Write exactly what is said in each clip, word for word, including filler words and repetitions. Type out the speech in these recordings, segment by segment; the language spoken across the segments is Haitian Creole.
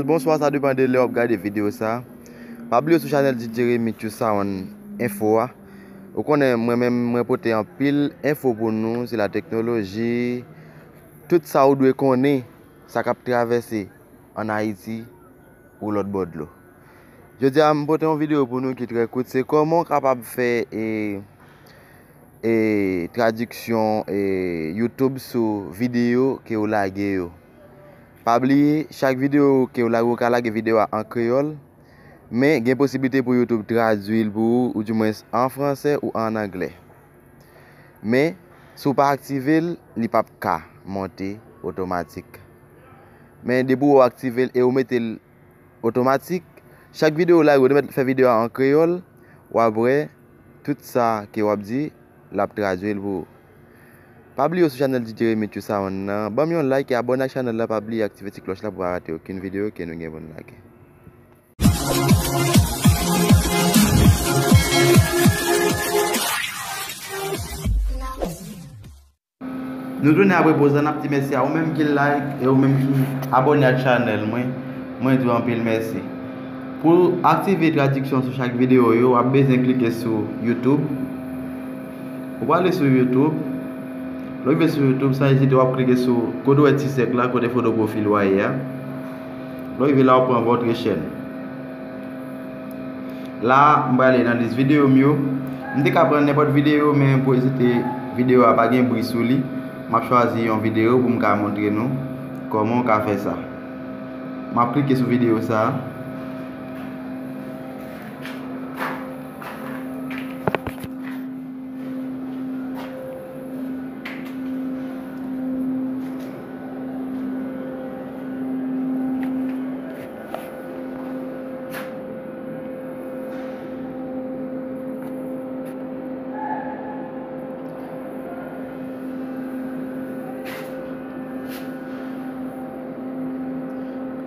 Bonswa, sa depann de lè w ap gade videyo sa. Pa bliye sou chanèl D J Remy True Sound Info a. Ou konnen mwen menm mwen pote anpil enfo pou nou sou la teknoloji, tout sa ou dwe konnen, sa k ap travèse ann Ayiti ou lòt bò dlo. Jodi a m pote yon videyo pou nou ki trè kout, se kòman w kapab fè e, e, tradiksyon e, YouTube sou videyo ke w lage yo. Pa bliye, chak videyo ke w lage, ou ka lage videyo a an kreyòl, men gen posiblite pou YouTube tradui l pou ou, oudimwens an fransè ou an anglè. Men, si w pa aktive l, li p ap ka monte otomatik. Men depi w aktive l e w mete l otomatik, chak videyo w lage, ou te mèt fè videyo a an kreyòl, w ap wè tout sa ke w ap di, l ap tradui l pou ou. Pa bliye w sou chanèl D J Remy True Sound nan, ban m yon like e abòne ak chanèl la, pa bliye aktive ti klòch la pou w pa rate okenn videyo ke nou gen pou n lage. Nou tounen apre poz la, n ap di mèsi a ou menm ki like e ou menm ki abòne ak chanèl mwen. Mwen di w anpil mèsi. Pou aktive tradiksyon sou chak videyo yo, w ap bezwen klike sou YouTube. Ou prale sou YouTube. Lè w rive sou YouTube, san ezite, w ap klike sou kote w wè ti sèk la, kote foto pwofil ou a ye a. Lè w rive la, w pran votre chaîne. La, m prale nan lis videyo m yo. M te ka pran nenpòt videyo, men pou ezite videyo a pa gen bri sou li, m ap chwazi yon videyo pou m ka montre nou kòman w ka fè sa. M ap klike sou videyo sa a.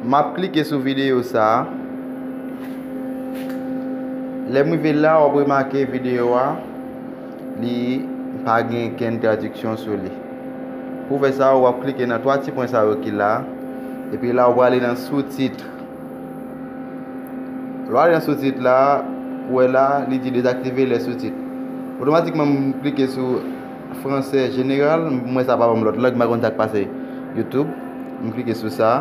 M ap klike sou videyo sa a. Lè m rive la, w ap remake videyo a, li pa gen kenn tradiksyon sou li. Pou fè sa, w ap klike nan twa ti pwen sa yo ki la, epi la, w prale nan sous-titres. Lè w ale nan sous-titres la, ou wè la, li di dezaktive lè sous-titres. Otomatikman, m klike sou fransè jeneral, m wè sa pa ban m lòt lang, m pa konn sa k pase YouTube. M klike sou sa.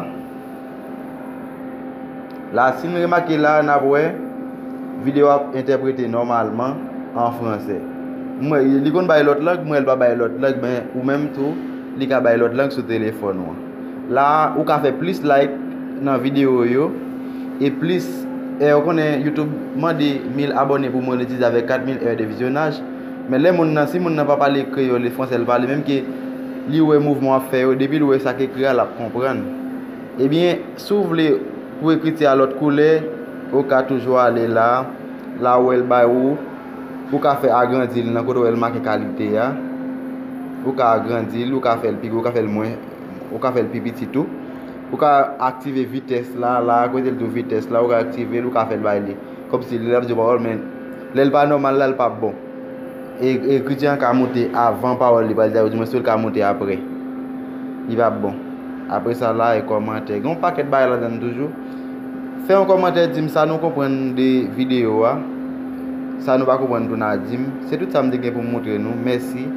La, si n remake la, n ap wè videyo ap entèprete nòmalman an fransè. M wè li konn bay lòt lang, m wè l pa bay lòt lang, men ou menm tou, li ka bay lòt lang sou telefòn ou an. La, ou ka fè plis like nan videyo yo, e plis, e, ou konnen YouTube mande mil abòne pou monetize avèk kat mil è de vizyonaj. Men lè moun nan, si moun nan pa pale kreyòl, e fransè l pale, menm ke li wè mouvman w ap fè yo, depi l wè sa k ekri a, l ap konprann. Ebyen, si w vle pou ekriti a lòt koulè, ou ka toujou ale la, la ou wè l bay ou, ou ka fè agrandi l nan kote w wè l make kalite a. Ou ka agrandi l, ou ka fè l pi gwo, ou ka fè l mwen, ou ka fè l pi piti tou. Ou ka aktive vitès la, la, kote l di w vitès la, ou ka aktive l, ou ka fè l bay li. Kòmsi li ap di w pawòl, men lè l pa nòmal la, l p ap bon. E, ekriti an ka moute avan pawòl li pral di a, oudimwens tou l ka moute apre. Li p ap bon. Apre sa la, e kòmantè. Gen yon pakèt bagay ladan l toujou. Fè yon kòmantè, di m sa nou konprann de videyo a, sa nou pa konprann tou n a di m. Se tout sa m te gen pou m montre nou. Mèsi.